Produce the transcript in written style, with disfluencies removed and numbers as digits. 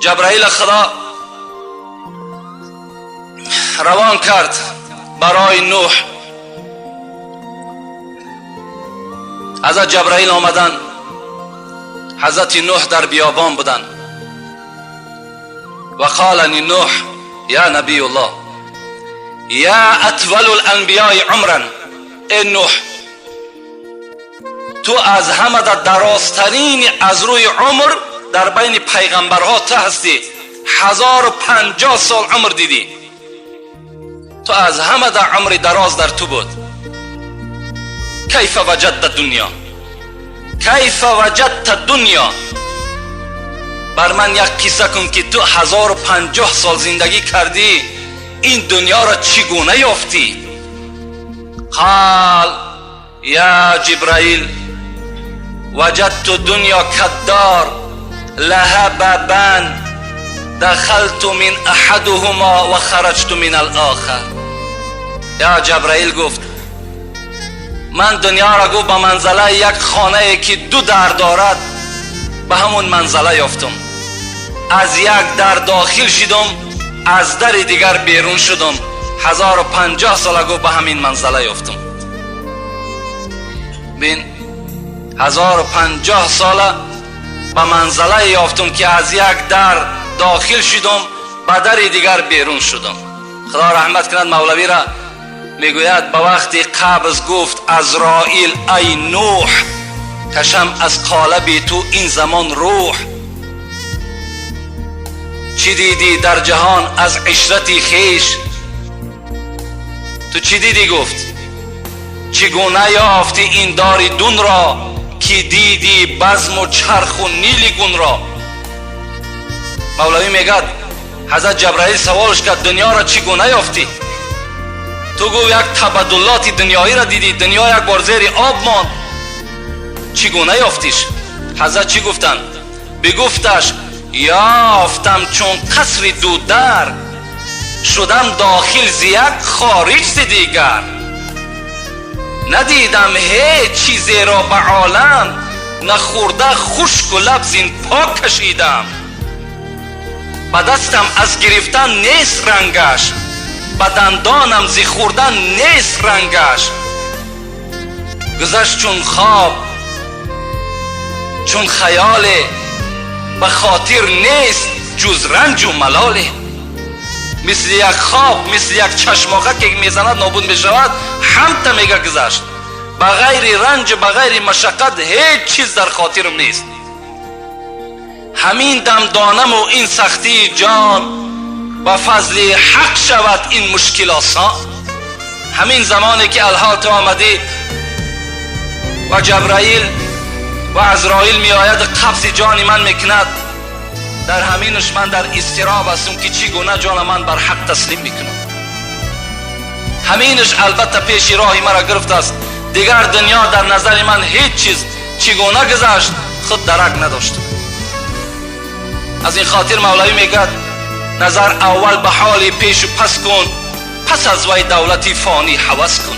Ҷабраил Худо равон кард барои Нӯҳ. Ҳазрат Ҷабраил омаданд, ҳазрати Нӯҳ дар биёбон буданд. Ва қала Нӯҳ: я набиюллоҳ, я атвалул анбиёи умран, э Нӯҳ, ту аз ҳамада дарозтарини аз рӯи умр дар байни пайғамбарҳо ту ҳастӣ, 1050 сол умр дидӣ, ту аз ҳамада умри дароз дар ту буд. Кайфа ваҷадта дунё, кайфа ваҷадта дунё, бар ман як қисса кун, ки ту 1050 сол зиндагӣ кардӣ, ин дунёро чӣ гуна ёфтӣ? Қал: я Ҷибраил, ваҷадту дунё каддор лаҳа бабан, дахалту мин аҳадуҳума ва хараҷту мин алохар. Я Ҷабраил, гуфт, ман дунёро, гуфт, ба манзалаи як хонае, ки ду дар дорад, ба ҳамон манзала ёфтум. Аз як дар дохил шудум, аз дари дигар берун шудум. 1050 сола, гуфт, ба ҳамин манзала ёфтум. Бин, 1050 сола ба манзалае ёфтум, ки аз як дар дохил шудум, ба дари дигар берун шудум. Худо раҳмат кунад Мавлавира, мегӯяд: ба вақти қабз гуфт Азроил: ай Нӯҳ, кашам аз қолаби ту ин замон рӯҳ. Чӣ дидӣ дар ҷаҳон аз ишрати хеш? Ту чӣ дидӣ, гуфт, чӣ гуна ёфтӣ ин дори дунро, ки дидӣ базму чарху нили гунро? Мавлавӣ мегӯяд, ҳазрат Ҷабраил саволш кард: дунёро чӣ гуна ёфтӣ? Ту, гуфт, як табаддулоти дунёиро дидӣ, дунё як бор зери об монд, чӣ гуна ёфтиш? Ҳазрат чӣ гуфтанд? Бигуфташ: ёфтам чун қасри дудар, шудам дохил зи як, хориҷ зи дигар. Надидам ҳеҷ чизеро ба олам, нахӯрда хушку лаб зин пок кашидам. Ба дастам аз гирифтан нест рангаш, ба дандонам зи хӯрдан нест рангаш. Гузашт чун хоб, чун хаёле, ба хотир нест ҷуз ранҷу малоле. Мисли як хоб, мисли як чашмоқа, ки мезанад, нобуд мешавад, ҳамта мега гузашт. Ба ғайри ранҷу ба ғайри машаққат ҳеҷ чиз дар хотирам нест. Ҳамин дам донаму ин сахтии ҷон, ба фазли ҳақ шавад ин мушкил осон. Ҳамин замоне ки алҳол ту омадӣ ва Ҷабраил ва Азроил меояд, қабзи ҷони ман мекунад, дар ҳаминаш ман дар изтироб ҳастам, ки чӣ гуна ҷона ман бар ҳақ таслим мекунам. Ҳаминаш албатта пеши роҳи маро гирифтааст. Дигар дунё дар назари ман ҳеҷ чиз, чӣ гуна гузашт, худ дарак надоштам. Аз ин хотир Мавлавӣ мегӯяд: назар аввал ба ҳоли пешу пас кун, пас аз вай давлати фонӣ ҳавас кун.